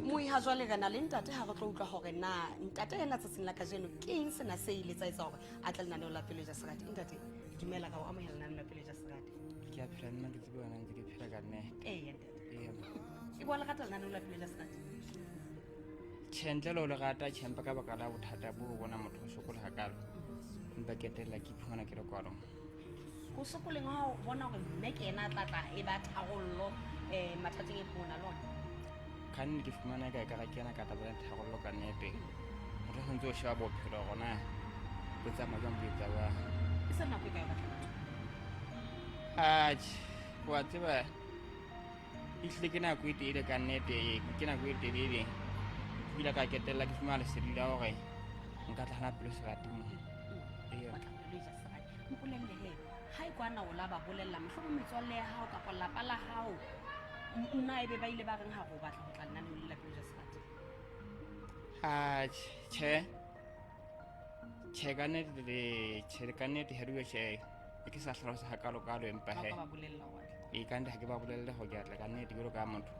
Moi ha jwale re na le ntate, ha re tlo utlwa hore na ntate ena tsatsing la kajeno ke eng sena se ile tsa etsa hore a tle lenaneo la Pelo ja Serati. Ntate, dumela, ka o amohela lenaneo la Pelo ja Serati. Ke a phela nna, ke tsebe wena ntse ke phela ka nnete. Eya ntate. Ee. E boa le rata lenaneo la Pelo ja Serati? Tjhe, ntle le ho le rata, tjhe, empa ka baka la bothata bo ho bona motho o sokola hakalo, empa ketelela ke iphumana ke le kwalo. Ho sokoleng ha o bona hore mme ke ena a tla tla e ba tharollo mathateng e phumana le ona? Ka nnete ke fumana ka ekare ke ena ka tla ba le tharollo ka nnete. Motho o santse o sheba bophelo hore na bo tsamaya jwang, bo etsa jwang. E se nako e kae o batla batho? Atjhe, wa tseba, ehlile ke nako e telele ka nnete, ke nako e telele. Ke ile ka ketella ke fumana lesedi la hore nka tla hana Pelo Serati mo. Ee. Batla Pelo ja Serati. Mpolelle he, ha e kwana o la ba bolella mohlomong metswalle ya hao kapa lapa la hao, nna ebe ba ile ba reng ha re o batla ho tla lenaneong le la Pelo ja Serati? Atjhe, tjhe. Tjhe, ka nnete le tjhe, ka nnete ha due tjhe. E ke sa hlalosa hakalo-kalo, empa Ha o he. ka ba bolella hore wa tla. E ka nnete ha ke ba bolelle hore ke a tla ka nnete jwalo ka motho.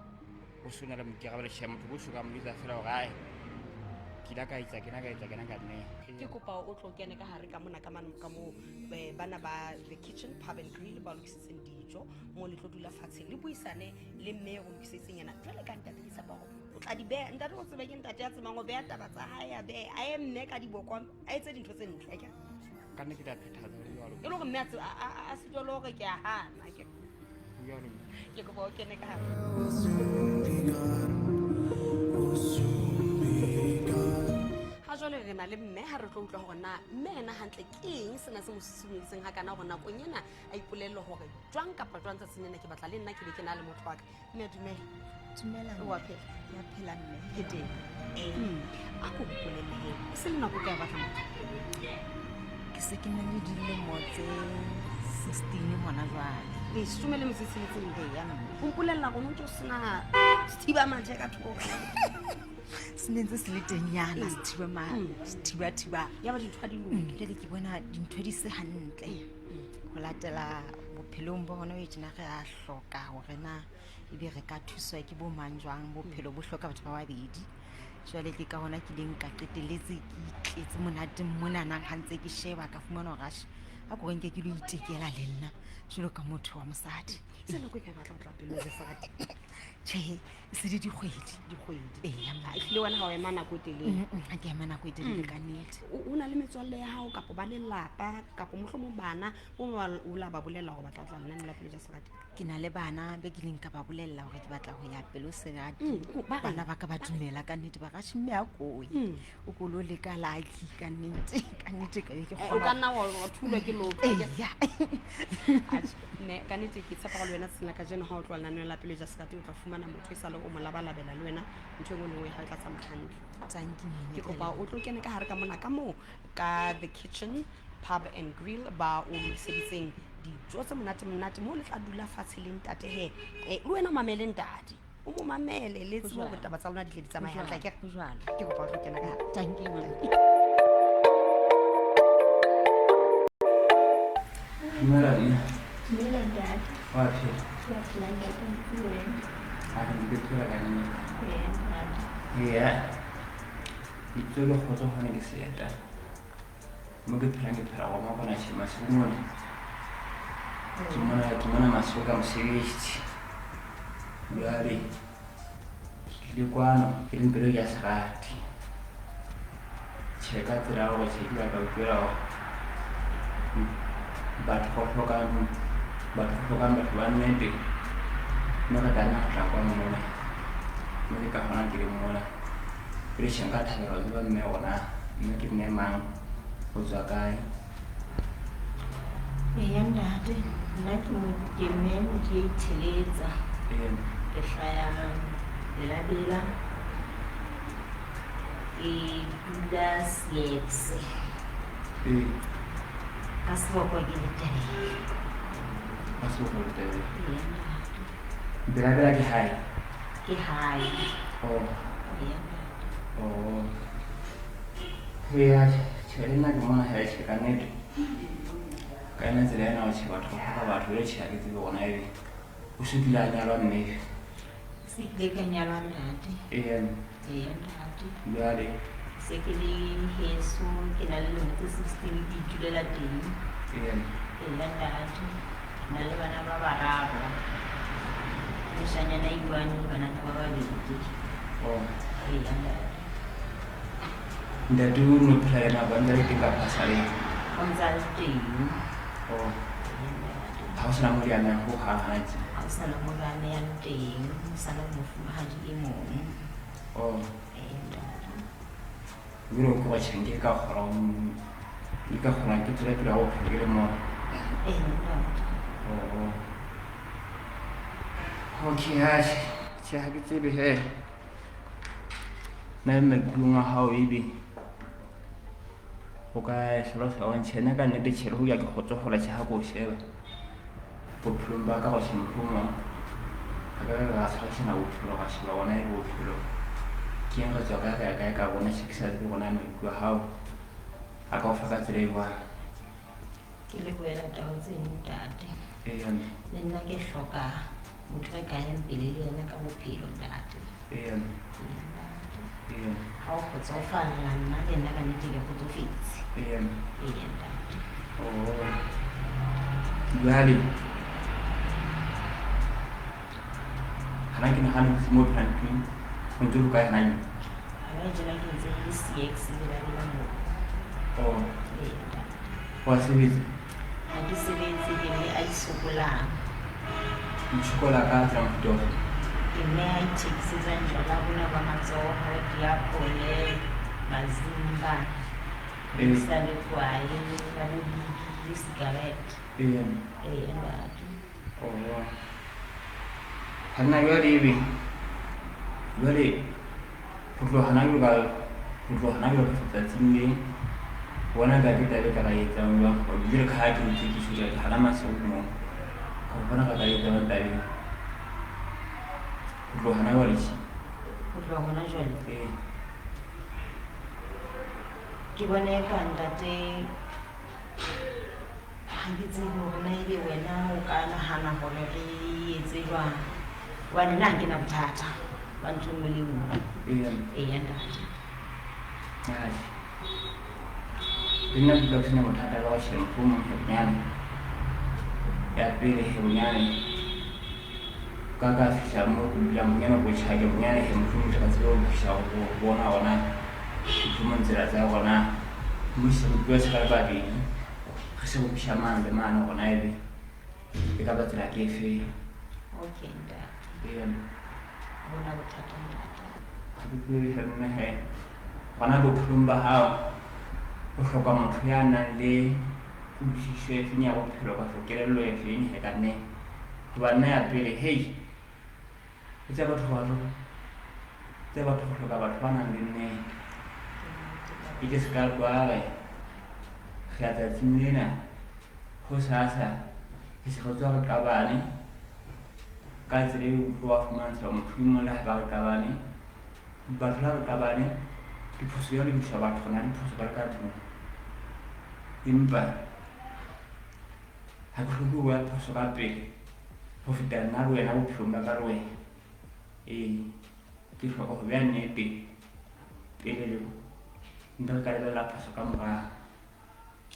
O so na le boikarabelo, tjhe, motho bo so ka mo jwetsa feela hore ae, ke ile ka etsa kena, ka etsa kena ka nnete. Ke kopa o tlo kene ka hare ka mona ka mane ka moo bana ba The Kitchen Pub and Grill ba lokisitseng dijo mo, le tlo dula fatshe le buisane le mme o lokisitseng yena. Jwale ka ntate ke tshepa hore o tla di beha. Ntate o tsebe ke ntate ya tsebang ho beha taba tsa hae, a behe a ye mme ka diboko, a etse dintho tse ntle akere? Ka nnete ke tla phethahatsa ho jwalo. E le hore mme a tsebe a sitwa le hore ke a hana akere? Ho jwalo. Ke kopa o kene ka hare. Will soon be gone. Will soon be gone. Ha jwale re na le mme, ha re tlo utlwa hore na mme ena hantle ke eng sena se mo susumeditseng ha kana hore nakong ena a ipolelle hore jwang kapa jwang tsatsing lena ke batla le nna ke be ke na le motho wa ka. Mme, dumela. Dumela, mme. Wa phela? Ke a phela, mme. Ke teng. A ko mpolelle he, e se le nako e kae o batla motho? Ke se ke na le dilemo tse 16 hona jwale. 16. Eya, mme. O mpolella rona o ntse o sena sethiba mathe ka thoko. Se ne ntse se le teng yana, sethiba sethiba-thiba. Ya ba dintho ha di loke. Jwale ke bona dintho di se hantle. Ho latela bophelong bo hona e tjena, re a hloka hore na ebe re ka thuswa ke bo mang jwang. Bophelo bo hloka batho ba babedi. Jwale ke ka hona ke ileng ka qetelletse ke itletse monateng monana, ha ntse ke sheba ka fumana hore atjhe, a ko re nke ke lo itekela le nna jwalo ka motho wa mosadi. Se nako e kae batla ho tla Pelo ja Serati? Tjhe, e se di dikgwedi. Dikgwedi. Eya, mme. Ehlile wena ha o ema nako e telele. Ha ke ema nako e telele ka nnete. O na le metswalle ya hao kapa ba lelapa kapa mohlomong bana bo ba o la ba bolella hore batla ho tla lenaneo la Pelo ja Serati? Ke na le bana be ke leng ka ba bolella hore ke batla ho ya Pelo Serati. Ba reng? Bana ba ka ba dumela ka nnete, ba re mme a koe. O ko lo leka lucky ka nnete, ka nnete ka be ke O ka kgona. nna wa thulwa ke lotho. Eya. Atjhe, mme ka nnete ke tshepa gore le wena tsatsing la kajeno ha o tloha lenaneong la Pelo ja Serati o tla fumana motho e sale o mo labalabela le wena, ntho e nngwe le nngwe ha e tla tsamaya hantle. Tanki, mme. Ke kopa o tlo kene ka hare ka mona ka moo ka The Kitchen Pub and Grill ba o lokiseditseng dijo tse monate monate moo le tla dula fatshe le ntate he. Le wena o mamele ntate, o mo mamele, le tsebe hore taba tsa lona di tle di tsamaye hantle akere? Ho jwalo. Ke kopa o tlo kena ka hare. Tanki, mme. Dumela, mme. Dumela, ntate. Wa phela? Ke a phela, ntate, le wena? Ha ke ntse ke phela ka nnete. Ee, ntate. Eya. Lebitso le Kgotso hone ke Seeta. Mo ke phelang, ke phela gona gona tjhe masiu mona. Ke mona masiu ka mosebetsi. Jwale ke tlile kwano ke leng Pelo ja Serati. Tjhe, ka tsela ya hore tjhe ke batla ho utlwela hore batho ba hlokang batho ba nnete, mme re tlameha ho tla kwano mona. Mme ke ka hona ke leng mona. Jwale tjhe, nka thabela ho tseba mme hore na mme ke mme mang, o tswa kae. Eya, ntate, nna ke mme Modiaitheletsa. Ke hlaya Bela-Bela. Ke dula Seetse. Ka seboko ke Letebele. Ka seboko Letebele. Eya, ntate. Bela-Bela ke hae? Ke hae. Oh. Eya, ntate. Oh. Eya, tjhe, le nna ke mona he, tjhe, ka nnete. Ka yona tsela ena, tjhe, batho ba hloka batho. Jwale tjhe, ha ke tsebe hore na ebe o se kile a nyalwa mme. Se ke ile ka nyalwa ntate. Ee. Eya ntate. Jwale Se ke le heso, ke na le lemo tse 16 ke itulela teng. Ee. Eya ntate. Ke na le bana ba bararo. Moshanyana a i-one le banana ba babedi. Oh. Eya ntate. Ntate o no phela le nako a ntse a le teng kapa a sa le? O ntse a le teng. Oh. Eya ntate. Ha ho sana moo le amehang hohang hana tje? Ha ho sana moo re amehang teng, ho sana mofumahadi e mong. Oh. Eya ntate. Jwale o ke tjhe nke ka kgona ho ke ka kgona ke tswele pele ka bophelo ke le mong. Eya ntate. Oh. Okay, atjhe. Tjhe, ha ke tsebe he. Nna maikutlong a hao ebe o ka hlalosa hore tjhe nna ka nnete tjhe le hoja ke kgotsofala tjhe ha ke o sheba. Bophelong ba ka tjhe mohlomong re ka ra tshwarishana bophelo ra sheba hore na ebe bophelo ke eng re tswa kae re ya kae ka bona tjhe ke sa tsebe hore na maikutlo a hao a ka o fa ka tsela e jwang. Ke lebohela taba tseno ntate. Eya. Le nna ke hloka motho a ka yang pele le yena ka bophelo ntate. Eya. Eya ntate. Eya. Ha o kgotsofalla nna le nna ka nnete ke kgotsofetse. Eya. Eya ntate. Oh. Jwale hana ke nahane ho mo phelang teng o ntse o le kae hana jwale? Hana tjena ke ntse ke le CX le ba le moo. Oh. Eya ntate. Wa sebetsa? Ha ke sebetse, ke mme a itshokolang. O itshokola ka tsela mofuta ofe? Ke mme a ithekisetsang jwala bona ba matsoho, diapole, mazimba, Ee. sa le kwae, ba bo biki le cigarette. Ee. Eya ntate. Oh. Hana jwale ebe jwale ho tloha hana jwale ka ho tloha hana jwale ho fihla tsatsing le bona ka ke taba e ka ra etsang jwang hore jwale ka ha ke ntse ke tjho jwale hana masomo moo ka bona ka ka etsang tabeng ho tloha hana jwale tje. Ho tloha hona jwale? Ee. Ke bona eka ntate ha ke tsebe hore na ebe wena o ka nahana hore re etse jwang. Hobane nna ha ke na bothata ba ntho e nngwe le e nngwe. Eya. Eya ntate. Atjhe. Le nna ke dula ke sena bothata ba ho tjhe mohlomong he bonyane. Ya pele he bonyane ka ka fihla moo ke dulang bonyane ko tjhake bonyane he mohlomong ke tla tsebe ho fihla ho bona hore na mohlomong tsela tsa rona mo se re bua se re le babedi re se re fihla mane le mane hore na ebe e ka ba tsela ke efe. Okay ntate. Eya. Ha hona bothata ntate. Ha ke tsebe he mme he hona bophelong ba hao o hloka motho ya nang le kutlwisiso e feng ya bophelo kapa kelello e feng he ka nnete. Hoba nna ya pele hei e tsa batho ba tse batho ho hloka batho ba nang le nnete. E ke se ka kwa re re ya tsatsing lena hosasa ke se re tswa re qabane ka tsela eo o wa fumantsha motho e mong le ha ba re qabane batho la re qabane diphoso ya lebiswa batho re na le diphoso ba le ka tlung empa ha ke hloke ho bua phoso ka pele ho feta nna le wena bophelong ba ka le wena. Ee, ke hloka ho beha nnete pele le ntho re ka lebella phoso ka morao.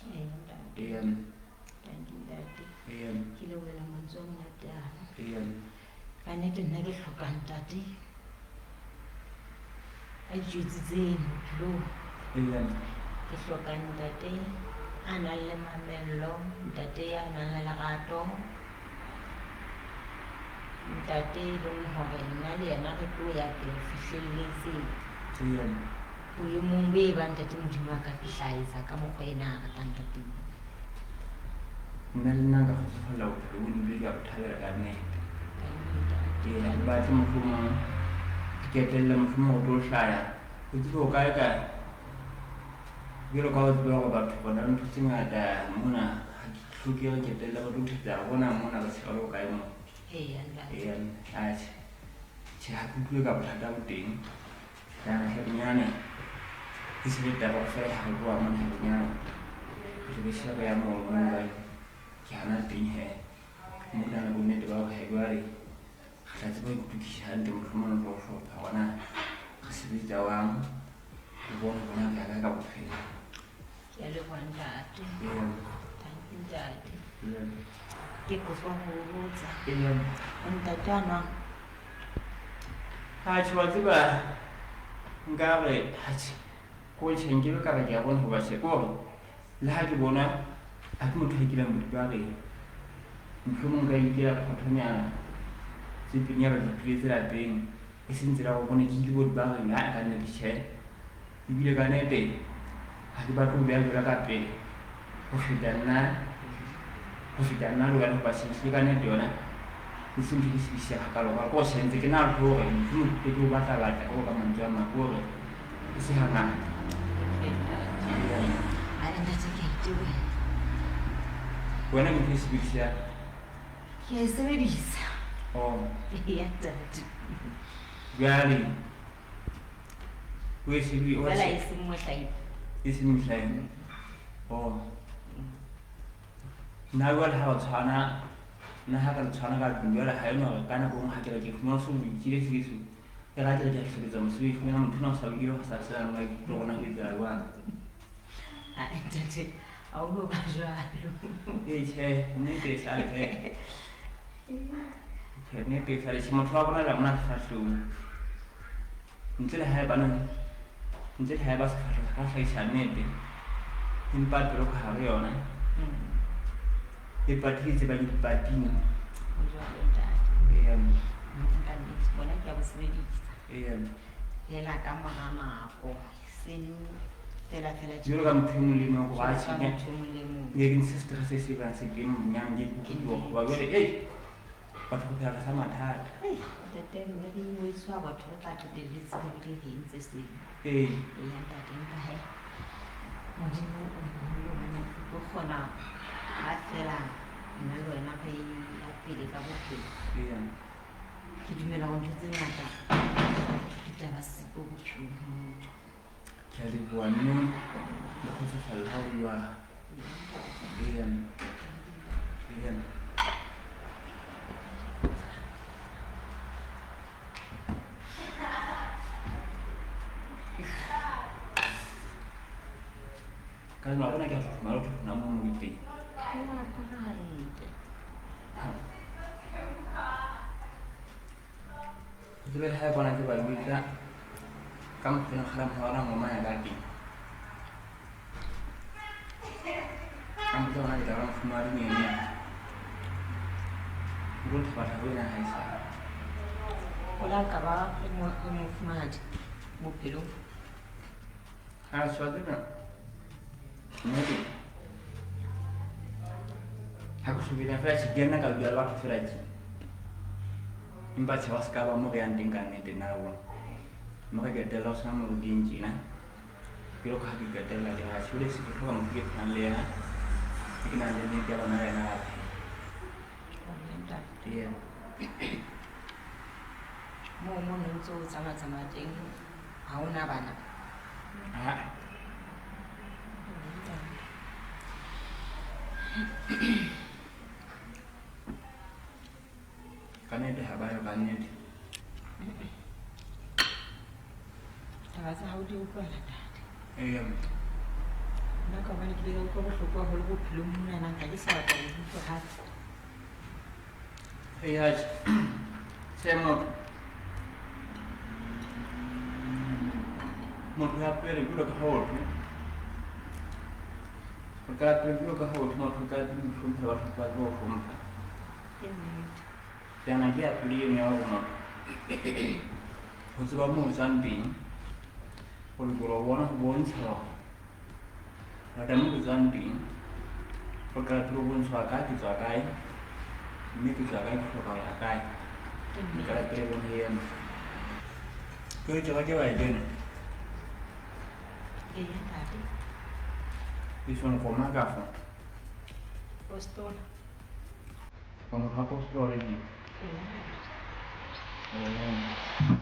Eya ntate. Eya. Thank you ntate. Eya. Ke lebohela mantswe a monate ana. Eya. Ka nnete nna ke hloka ntate a itjwetsitseng bophelong. Eya. Ke hloka ntate a nang le mamello, ntate ya nang le lerato, ntate e leng hore nna le yena re tlo ya pele ho fihlelletse Eya. boemong bo e bang ntate Modimo a ka fihla a etsa ka mokgwa ena a ratang ka teng. Nna le nna nka kgotsofalla bophelo bo ebile ke a bo thabela ka nnete. Ka nnete. Ee, ha ke batle mohlomong ke ketelle mohlomong ho tlo hlaya. O tsebe o kae kae jwalo ka ha o tseba hore batho re na le ntho tse ngata mona ha ke hloke re ketelle re tlo thetsa re bona mona re se re le hokae mona. Eya ntate. Eya, atjhe. Tjhe, ha ke utlwe ka bothata bo teng. Ka re he bonyane e se le taba feela ha re tloha mona he bonyane re be se re ya moo hobane ke hana teng he. Mo ke na le bonnete ba hore he jwale Re tla tseba ho itokisa hantle mohlomong le ho hlopha hore na re sebetsa jwang, re bone hore na re ya kae ka bophelo. Ke a leboha ntate. Ee. Thank you ntate. Ee. Ke kopa ho o botsa. Ee. O ntate a nwang? Atjhe, wa tseba nka re atjhe ko tjhe nkebe ka re ke a bona hoba tjhe ke hore le ha ke bona ha ke motho a kileng bodutu mohlomong nka ikela kgothonyana tse pedi nyana di tuletse lapeng e seng tsela ya bone ke ile bo dibareng ha ka nnete tjhe ebile ka nnete ha ke batle ho beha jwala ka pele ho feta nna ho feta nna le wena hoba tjhe ka nnete yona e se ntho ke sebedisa hakalo ka ko tjhe ntse ke na le hore mohlomong ke ke o batla batla ka ka mantswe a mang ke hore e se hangata. Wena ke ntho e sebedisang? Ke a e sebedisa. Oh. Ya ntate. Jwale o e sebedisa. Fela e seng mohlaena. E seng mohlaena. Oh. Nna jwale ha o tshwana nna ha ka le tshwana ka tlung jwale ha eno hore ka nako e nngwe ha ke re ke fumana so o ikile seso e ra ke re ke a sebetsa mosebetsi fumana motho ona o sa o ile ho sa sela nna ke utlwe hore na ho etsahala jwang. Ah, ntate, ha o no ba jwalo. Ee tjhe, nnete e sale tjhe. Tjhe, nnete e sale tjhe motho wa bona la mona sefahlehong. Ntle le haebane ntle le haeba sefahleho se ka hlahisa nnete empa pelo ka hare yona e patile tse bang di patile. Ho jwalo ntate. Eya. Ka nnete bona ke a bo sebedisa. Eya. Fela ka mora nako seng fela fela Jwalo ka motho e mong le e mong hore a Jwalo ka tjhe motho e mong le e mong. nke ke ntshe stress se se bang se teng bonyane ke ikutlwe hoba jwale ei batho re phela tlasa mathata. Ntate rona le ngwetsi wa batho re tla qetelletse re bile re entse seo. Ee. Eya ntate empa he Modimo o moholo hobane o tlo kgona ha fela nna le wena re ya pele ka bophelo. Eya. Ke dumela hore ntho tse ngata di tla ba siko bophelong ba motho. Ke a leboha mme le kgotsofalo ha o jwalo. Eya. Eya. Ka jeno wa bona ke a thothoma le ho thothoma moo mo teng. O apara hantle. O tsebe le ha e bona ke ba jwetsa ka mokgwa o kgala mora ngomana ka teng. Ka mpotsa hore na ke tla ba mofumahadi neng. O tlo thaba thabo ena ha e sale. O la ka ba le mofumahadi bophelong. Ha tjhe wa tseba nnete ha ke shebile fela tjhe ke nna ka dula le batho fela tje. Empa tjhe wa se ka ba mo re yang teng ka nnete nna le bona. Mo re qetella ho sena mo re teng tjena. Jwalo ka ha ke qetella ke re atjhe jwale se ke hloka motho ke phelang le yena. Ke nang le nnete ya bona le yena a phela. Eya. Moo mo ne o ntso o tsamaya-tsamaya teng ha hona bana? Ha. Ka nnete ha ba yo ka nnete. Taba tsa hao di utlwahala ntate. Eya. Nna ka hobane ke ile ka utlwa bohloko haholo bophelong monana ha ke sa batla ho utlwa hape. Eya tjhe motho. Motho ya pele jwalo ka ha ho thwe. Ho qala pele jwalo ka ha ho thwe motho o qala pele ho hlompha batho ba tsebe ho hlompha. Ke nnete. Tsena ke ya pele eno ya hore motho ho tseba moo o tswang teng o lokela ho bona ho bontsha hore lata moo ke tswang teng o qala pele ho bontshwa kae ke tswa kae mme ke tswa kae ke hloka ho ya kae. Ke O qala nnete. pele bone eno. Jwale ke reke wa e kena. Eya ntate. E seng kgoma ka fa. Postola. Wa motho wa postola already. Eya ntate. Oh.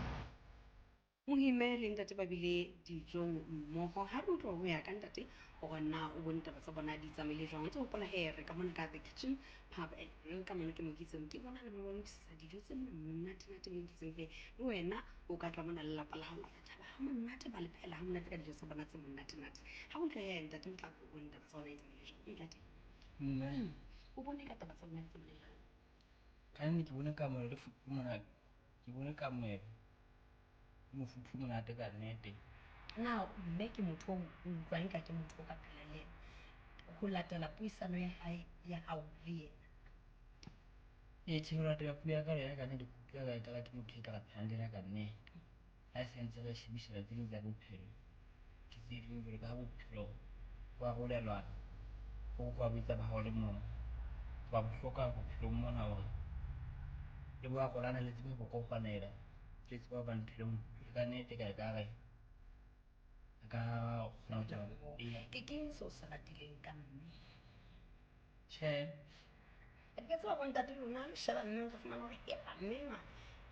Mohima Mme le ntate ba bile dijong mmoho. Ha re utlwa ho ya ka ntate hore na o bone taba tsa bona di tsamaile jwang. O ntso hopola he re ka mona ka The Kitchen Pub and Grill, ka mona ke mo ke itseng ke bona le ba lokisetsa dijo tse monate-nate mo ke itseng he le wena o ka tla mona le lelapa la hao la thaba ha monate, ba le phehela ha monate ka dijo tsa bona tse monate-nate. Ha o utlwa he ntate Motlapo o bone taba tsa bona di tsamaile jwang. Ntate, Mme o bone ka taba tsa bona di tsamaile jwang? Ka nnete ke bone kamohelo le monate. Ke bone kamohelo le mofuthu o monate ka nnete. Na mme ke motho o utlwang ka ke motho o ka phelang le yena ho latela puisano ya hae ya hao le yena? Ee, tjhe, ho latela puo ya ka le yena ka nnete, ke utlwa ekare ke motho e ka re phelang le yena ka nnete. Ha se ntse re shebisana tse ding tsa bophelo, ke tse ding jwalo ka ha bophelo bo arolelwana, bo ba bo etsa ba hao le mong. Wa bo hloka bophelong mona hore le bo arolana, le tsebe ho kopanela, le tsebe ho ba ntho e le nngwe. Ka nnete ka ekare re ka kgona ho tswela. Ke keng seo se ratileng ka mme? Tjhe. Ke tseba bo ntate lona le sheba mme o tla fumana hore hela mme enwa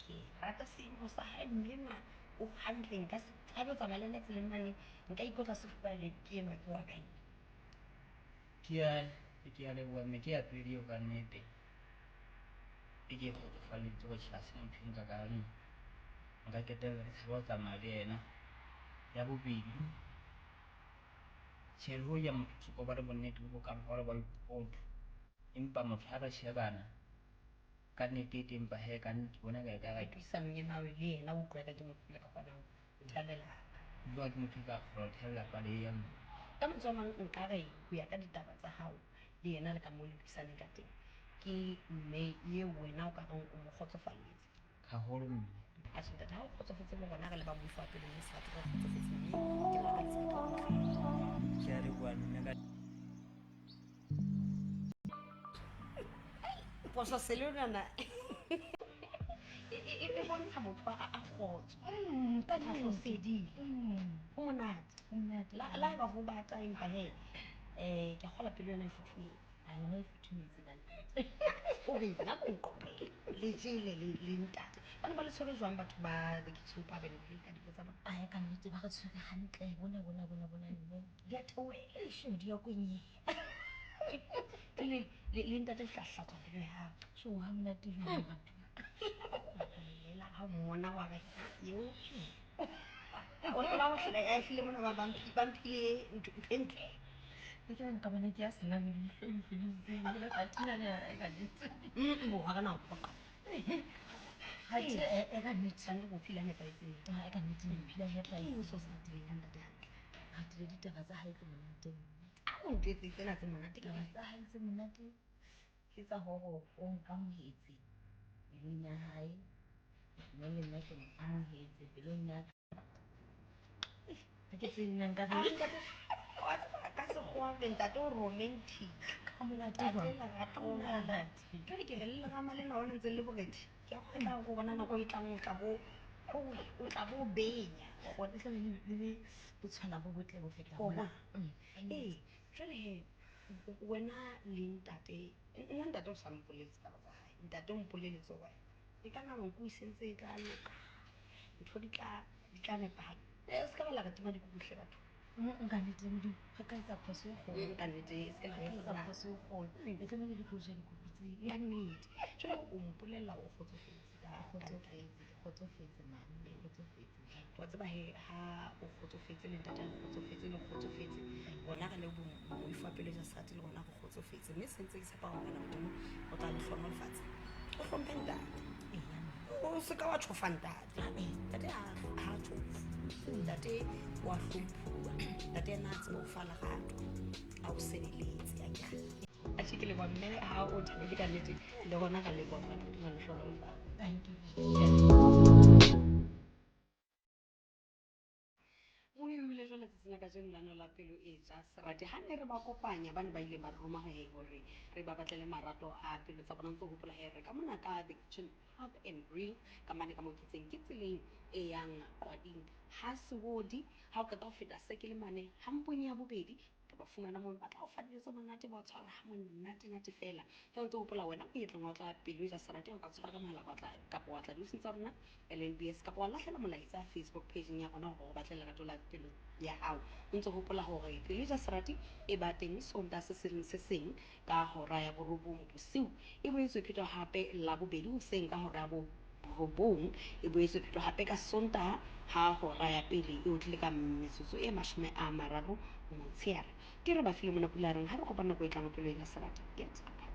ke rata seemo sa hae, mme enwa o hantle, nka se tshabe ho tsamaya le ena tseleng mane, nka ikotla sefuba le ke enwa ke wa ka. Ke a leboha mme, ke ya pele eo ka nnete. E ke e kgotsofalletse hore tjhe ha se motho e nka kang nka qetella ke tshaba ho tsamaya le yena. Ya bobedi, tjhe le hoja motho o soka o ba le bonnete bo bokalo ha o le ba ipotho, empa motho ha re shebana ka nnete e teng, empa hee ka nnete ke bona ka ekare puisanong ya hao le yena o utlwa eka ke motho le ka kgonang ho theha lelapa. Utlwa ke motho e ka kgona ho theha lelapa le ya mme. Ka mantswe a mang nkare ho ya ka ditaba tsa hao le yena le ka moo le buisaneng ka teng, ke mme eo wena o ka reng o mo kgotsofalletse haholo mme. Atjhe ntate, ha o kgotsofetse le rona re le ba moifo wa pele mme serati re kgotsofetse, mme ke lakaletsa ka botle. Ke a leboha mme ka Pososelo yona e bontsha motho a kgotso. Ka tlhosedile. Ho monate. La haeba ho bata empa he ke a kgolwa pelo yona e futhumetse. A yona e futhumetse ka nnete. O re nna ko nqoqele le jele le ntate. Ba ne ba le tshwere jwang batho ba The Kitchen Pub and Grill ka dijo tsa bona? Ae, ka nnete ba re tshwere hantle. Bona, bona, bona, bona mme. Di a theohela. Eish, di a kwenyeha. Jwale le ntate le tla hlatswa pelo ya hao. Tjo, ha monate jwang batho. Lela ha mmona wa re yo. O tla o hle a hlile mona ba mphile ntho e ntle. Ke tla nka bona ke ya sena le dihlong le fatina le ka nnete. Bo ha re na ho phoqa. Ha tje e ka nnete. Tshwanetse ho phila nepahetseng. Ha ka nnete ne phila nepahetseng. Ke so sa tileng ka ntate hantle. Ratile ditaba tsa hae tse monate. A o ntjwetse tsena tse monate ke Ditaba tsa hae tse monate ke tsa hore o nkamohetse pelong ya hae, mme le nna ke mo amohetse pelong ya ka. Ha ke tsebe nna nka re Ka sekgowa re ntate o romantic. Ka monate Ntate jwang? lerato. Ka monate. Jwale ke re le lerama lena hona ntse le borethe. Ke a kgotla ho bona nako e tlang o tla bo o tla bo benya. Gona e tla be le be botshwana bo botle bo feta Bona. hona. Ee, jwale he wena le ntate, nna ntate o sa mpolelletse taba tsa hae. Ntate o mpolelletse hore e ka nako nku e sentse e tla loka. Ntho di tla nepahala. Se ka ba la re tima dikuku hle batho. Nka nnete Modimo, re ka etsa phoso e kgolo. Ka nnete, se ka la Re ka etsa etsa phoso e kgolo. E tlamehile re tlo ja dikuku tse. Ka nnete. Jwale o mpolella o kgotsofetse ka Ke ka kgotsofetse, ke kgotsofetse mane, ke kgotsofetse. Wa tseba he ha o kgotsofetse le ntate a kgotsofetse le kgotsofetse, rona re le moifo wa pelo ja serati le rona re kgotsofetse. Mme se ntse ke tshepa hore Morena Modimo o tla le hlohonolofatsa. O hlomphe ntate. O se ka wa tshofa ntate. Ntate ha tshofe. Ntate wa hlomphuwa. Ntate yena a tsebe ho fa lerato, a o sebeletse akere. Atjhe ke leboha mme ha o thabile ka nnete, le rona ra leboha Morena Modimo a le hlohonolofatse. Thank you. Moyo ile jwale tsatsing la kajeno la la pelo e ja serati. Ha ne re ba kopanya ba ne ba ile ba re roma he hore re ba batlele marato a pelo tsa bona. Ntso hopola he re ka mona ka The Kitchen Pub and Grill ka mane ka mo kitseng ke tseleng e yang Qwading ha Sehodi. Ha o qeta ho feta sekele mane ha mpong ya bobedi tla ba fumana mono, ba tla o fa dijo tse monate, ba o tshwara ha monate-nate fela. Ge o ntse o hopola wena monyetleng wa ho tla Pelo e ja Serati, o ka tshwara ka mohala wa tla kapa wa tla diofising tsa rona LNBS, kapa wa lahlela molaetsa Facebook page-eng ya rona hore o batle lerato la pelo ya hao. O ntse hopola hore Pelo e ja Serati e ba teng Sontaha se seng le se seng ka hora ya 9 bosiu. E boetse e phetwa hape Labobedi hoseng ka hora ya 9. E boetse e phetwa hape ka Sontaha ha hora ya 1 e otlile ka metsotso e 30 motsheare. Ke re ba file mona pula reng ha re kopana nako e tlang ho Pelo e ja Serati. Get up.